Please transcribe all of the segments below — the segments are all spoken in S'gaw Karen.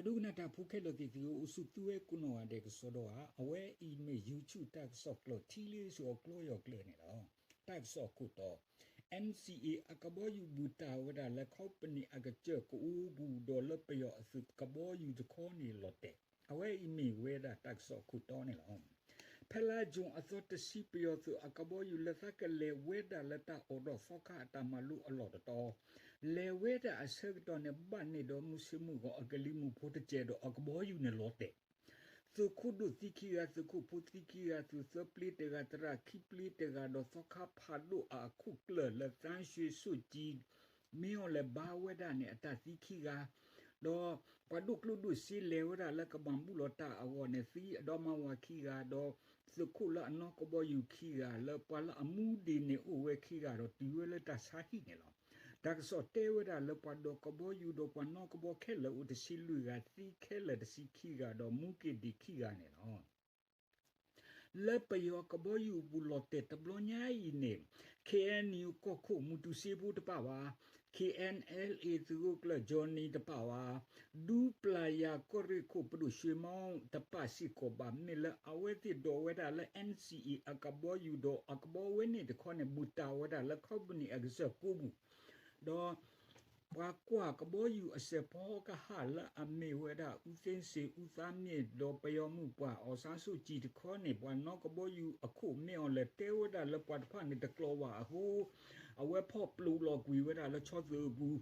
ဒိကနၣ်တၢ်ဖိခဲလၢာ်သ့ၣ်သုဧၢ, အိၣ်ဆူၣ်သုဝဲကိးနီၢ်ဂၤဒဲးကစီဒီဧါ. အဝဲအံၤမ့ၢ် YouTube တၢ်ကစီၣ်ကျိာ်ထံလ့ၡိအကျိယီၤကျၢၢ်န့ၣ်လီၤ. တၢ်ကစီၣ်အခိၣ်တီ, NCA အကဘီယူၤဘူၣ်တၢ်ဝဲဒၣ်လၢ ခီပနံၣ်အကစၢၢ်ကအိပူၤ ဒီးလၢပယီၤအသုးကဘီယူၤတခီန့ၣ်လီၤတဲာ်. အဝဲအံၤမ့ၢ်ဝဲဒၣ်တၢ်ကစီၣ်အခိၣ်တီန့ၣ်လီၤ. ဖဲလါယိၤအသီတဆံ ပယီၤသုးအကဘီယူၤလၢသးကလဲၤဝဲဒၣ်လၢတၢ်အိၣ်ဒီးသီခါအတၢ်မၤလိအလီၢ်တတီၤ, လဲၤဝဲဒၣ်အဆၢကတီၢ်န့ၣ် ဘၣ်န့ၢ်ဒီးမုၢ်ဆ့ၣ်မုၢ်ဂီၤအကလံၤမုၢ်ဖိတစဲးဒီးအကဘီယူၤန့ၣ်လီၤတဲာ်. သုးခိၣ်ဒိၣ်သံခံဂၤ, သုးခိၣ်ဖိသံခံဂၤ, သုးသၢပျ့တဂၤ, သရၣ်ခံပျ့တဂၤ, ဒီးသီခါဖးဒိၣ်အခိၣ်ကျၢၢ်လၢ သန်းရွှေစုကြည် မ့ၢ်အီၤလဲၤဘါဝဲဒၣ်န့ၣ် အတၢ်သံခံဂၤ, ဒီးပှၤဒိၣ်ကျိၣ်ဒိၣ်စ့လဲၤဝဲဒၣ်လၢကဘၣ်ဘူၣ်လီၤတၢ်အဂီၢ်န့ၣ် သံအဒီမါဝၤခံဂၤ, ဒီးသုးခိၣ်လၢအနီၣ်ကဘီယူၤခံဂၤ လၢပှၤလၢအမူဒံးန့ၣ်အိၣ်ဝဲခံဂၤဒီးတုၤဝဲလၢတၢ်ဆါဟံၣ်န့ၣ်လီၤ. တၢ်ကစီၣ်တဲဝဲဒၣ်လၢပှၤဒီးကဘီယူၤဒီးပှၤနီၣ်ကဘီခဲလၢာ်အိၣ်တဆံလွံၢ်ဂၤ သံခဲလၢာ်တဆံခံဂၤ ဒီးမူက့ၤဒံးခံဂၤန့ၣ်လီၤ. လၢပယီၤကဘီယူၤအပူၤလီၤတဲာ်တဘျီညါအံၤန့ၣ် KNU ကီၢ်ခိၣ်မူတူစ့ဖိတပာ်ဘၣ်, KNLA သုးခိၣ်ကျၢၢ် Johnny တပာ်ဘၣ်, ဒူပျၢ်ယၤကီၢ်ရ့ၣ်ခိၣ်ပဒိၣ် ရွှေမောင် တပာ်စ့ၢ်ကီးဘၣ်. မ့ၢ်လၢအဝဲသ့ၣ်ဒိးဝဲဒၣ်လၢ NCA အကဘီယူၤဒီးအကဘီဝဲန့ၣ်တခီန့ၣ် ဘူၣ်တၢ်ဝဲဒၣ်လၢခီပနံၣ်အကစၢၢ်ကိးပူၤ, ဒီး ပှၤကွၢ်ကဘီယူၤအစဲးဖီကဟၣ်လၢအမ့ၢ်ဝဲဒၣ် အူသ့စ့ၣ် အူသါမ့ၣ် ဒီးပယီၤမုၢ်ပှၢ် အောင်ဆန်းစုကြည် တခီန့ၣ် ပှၤနီၣ်ကဘီယူၤအခိၣ်မ့ၢ်အီၤလဲၤတဲဝဲဒၣ်လၢပှၤတဖၣ်န့ၣ်တကျိၤဘၣ်အဃိ အဝဲဖီၣ်ပျိးလီၤကွံာ်ဝဲဒၣ်လၢဆီသုးအပူၤ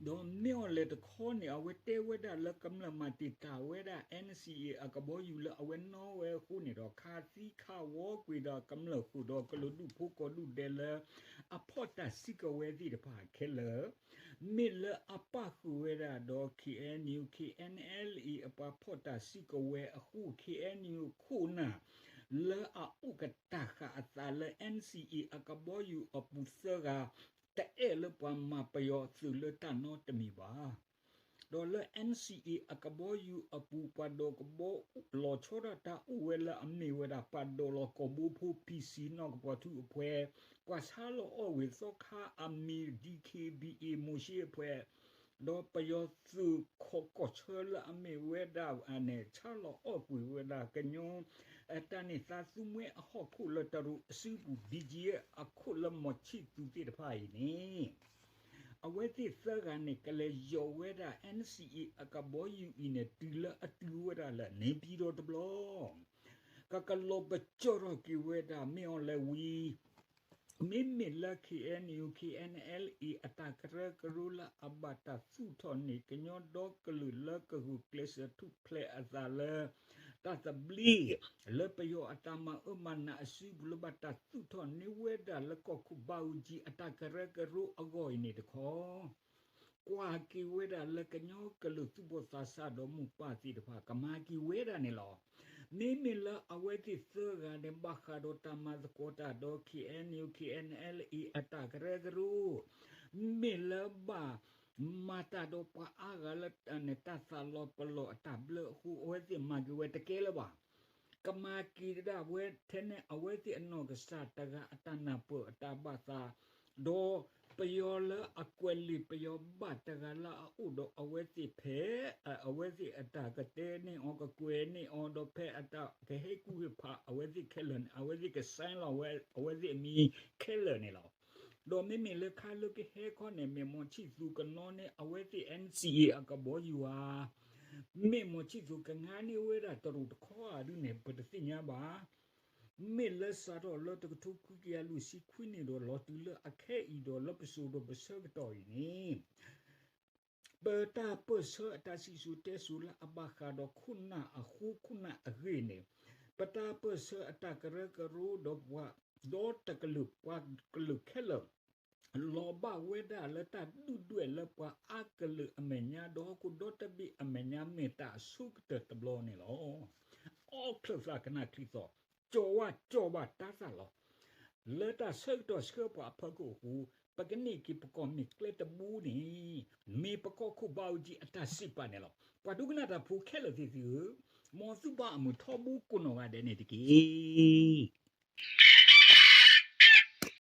ဒီးမ့ၢ်အီၤလဲၤတခီန့ၣ် အဝဲတဲဝဲဒၣ်လၢကမျၢၢ်မၤတံာ်တာ်ဝဲဒၣ် NCA အကဘီယူၤလၢအဝဲနီၣ်ဝဲအဃိန့ၣ်ဒီး ခးသံခးဝီကွံာ်ဒီးကမျၢၢ်ဃုာ်ဒီးကလုာ်ဒူၣ်ဖိကိးဒူၣ်ဒဲးလၢ အဖီၣ်တၢ်စုကဝဲၤသ့ၣ်တဖၣ်ခဲလၢာ်, မ့ၢ်လၢအပၣ်ဃုာ်ဝဲဒၣ်ဒီး KNU KNLA အပှၤဖီၣ်တၢ်စုကဝဲၤအဃိ KNU ခိၣ်နၢ် လၢအအိၣ်ကတၢ်ဃာ်အသးလၢ NCA အကဘီယူၤအပူၤသၢဂၤ တအဲၣ်လၢပှၤမၤပယီၤသုးလၢတၢ်နီတမံၤဘၣ်. ဒီးလၢ NCA အကဘီယူၤအပူၤ ပှၤဒီးကဘီလီၤဆီဒၣ်တၢ်အိၣ်ဝဲလၢ အမ့ၢ်ဝဲဒၣ် ပှၤဒိးလီၤကီၢ်ဘိဖိ PC နီၢ်ကပီၤထူအဖှဲး, ပှၤဆါလီၤအီၣ်ဝ့ၢ်သီခါအမံၤ DKBA မိၤၡ့အဖှဲး, ဒီးပယီၤသုးခိးကီၢ်ဆၢလၢအမ့ၢ်ဝဲဒၣ်န့ၣ် ဆါလီၤအီၣ်ကွံာ်ဝဲဒၣ်ကညီ တၢ်န့ၢ်သါသူမှဲအဟီၣ်ခိၣ်လၢတရူးအစုပူၤ BGF အခိၣ်လၢမီၤဆံၣ်သူးသ့ၣ်တဖၣ်အံၤန့ၣ် အဝဲသ့ၣ်သၢဂၤန့ၣ် ကလဲၤယီၤဝဲဒၣ် NCA အကဘီယူၤအံၤန့ၣ် တုၤလၢအတုၤဝဲဒၣ်လၢ နေပြည်တော် တဘျီ, ကကလီၤပစီၢ်ထီၣ်က့ၤဝဲဒၣ် မ့ၢ်အီၤလဲၤဝံၤ မ့မ့ၢ်လၢ KNU KNLA အတၢ်ကရၢကရိလၢအဘၣ်တၢ်သူၣ်ထီၣ်န့ၢ် ကညီဒီကလုာ်လၢကဂုာ်ကျဲးစၢးထူၣ်ဖျဲးအသးလၢ တၢ်သဘျ့ လၢပယီၤအတၢ်မၤအၢမၤနးအစုပူၤလၢဘၣ်တၢ်သူၣ်ထီၣ်န့ၢ်ဝဲဒၣ်လၢကီၢ်ခိၣ်ဘးအူကၠံ အတၢ်ကရၢကရိအဂီၢ်အံၤန့ၣ်တခီ ကွၢ်က့ၤဝဲဒၣ်လၢကညီကလုာ်သူၣ်ဘီၣ်သးစၢ်ဒီးမိၢ်ပၢ်သ့ၣ်တဖၣ် ကမၤက့ၤဝဲဒၣ်န့ၣ်လီၤ. မ့မ့ၢ်လၢအဝဲသ့ၣ်သၢဂၤန့ၣ် ဘၣ်ဃးဒီးတၢ်မၤသကိးတၢ်ဒီး KNU KNLA အတၢ်ကရၢကရိ မ့ၢ်လၢဘၣ်မၤတၢ်ဒီးပှၤအါဂၤလၢ တၢ်သးလီၤပလီၢ်အတၢ်ဘျၢအဃိ အဝဲသ့ၣ်မၤက့ၤဝဲတကဲလၢၤဘၣ်. ကမၤက့ၤဒၣ်ဝဲထဲန့ၣ် အဝဲသ့ၣ်အနီၢ်ကစၢ်တဂၤအတၢ်နၢ်ပၢၢ်အတၢ်ဘၣ်သး ဒီးပယီၤလၢအကွဲးလံာ်ပယီၤဘၣ်တဂၤလၢအအိၣ်ဒီးအဝဲသ့ၣ်ဖဲ အဝဲသ့ၣ်အတၢ်ကတဲန့ၢ်အီၤ ကကွဲးန့ၢ်အီၤ ဒီးဖဲအတၢ်ကဟဲကူၣ်ဟ့ၣ်ဖးအဝဲသ့ၣ်ခဲလၢာ်န့ၣ် အဝဲသ့ၣ်က sign လီၤဝဲအဝဲသ့ၣ်အမံၤခဲလၢာ်န့ၣ်လီၤ. ဒီးမ့မ့ၢ်လၢခါလၢကဟဲခီန့ၣ် မ့ၢ်မီၤဆံၣ်သူးကနီန့ၢ် အဝဲသ့ၣ် NCA အကဘီယူၤဧါ, မ့ၢ်မီၤဆံၣ်သူးကငါန့ၢ်ဝဲဒၣ်တရူးတခီဧါဒုန့ၣ် ပတသ့ၣ်ညါဘၣ်. မ့ၢ်လၢစးထီၣ်လၢတကထိခွံကယၤလွံၢ်ဆံခွံန့ၣ်ဒီး လီၤတုၤလၢအခဲအံၤဒီး လၢပစိၤဒီးပဆၢကတီၢ်အံၤန့ၣ် ပတၢ်ပၢၢ်ဆၢအတၢ်စံၣ်စိၤတဲစိၤလၢအဘၣ်ဃးဒီးခိၣ်နၢ်အဃိ ခိၣ်နၢ်အဂ့ၢ်န့ၣ် ပတၢ်ပၢၢ်ဆၢအတၢ်ကရၢကရိဒီးပှၤ ဒီတကလုာ်ပှၤကလုာ်ခဲလၢာ် လီၤဘၣ်ဝဲဒၣ်လၢတၢ်ဒုၣ်ဒွဲၣ်လၢပှၤအါကလုာ်အမဲာ်ညါ ဒီဟီၣ်ခိၣ်ဒီတဘ့ၣ်အမဲာ်ညါ မ့ၢ်တၢ်အဆိကတၢၢ်တဘျီန့ၣ်လီၤ. အီၣ်ချၢၣ်သးကနၣ်ချံသီၣ်, ကၠီၤဝဲကၠီၤဘၣ်တၢ်သးလီၤ. လၢတၢ်ဆၢကတီၢ်ဆှၢပှၤအဖီခိၣ်အဃိ ပကန့ၢ်က့ၤပကီၢ်မ့ၢ်ကျဲတဘိန့ၣ် မ့ၢ်ပကီၢ်ခိၣ်ဘးအူကၠံအတၢ်စံးပာ်န့ၣ်လီၤ. ပှၤဒိကနၣ်တၢ်ဖိခဲလၢာ်သ့ၣ်သုဧၢ, မ်သုဘၣ်အမုာ်ထီဘိကိးနီၢ်ဂၤဒဲးန့ၣ်တက့ၢ်.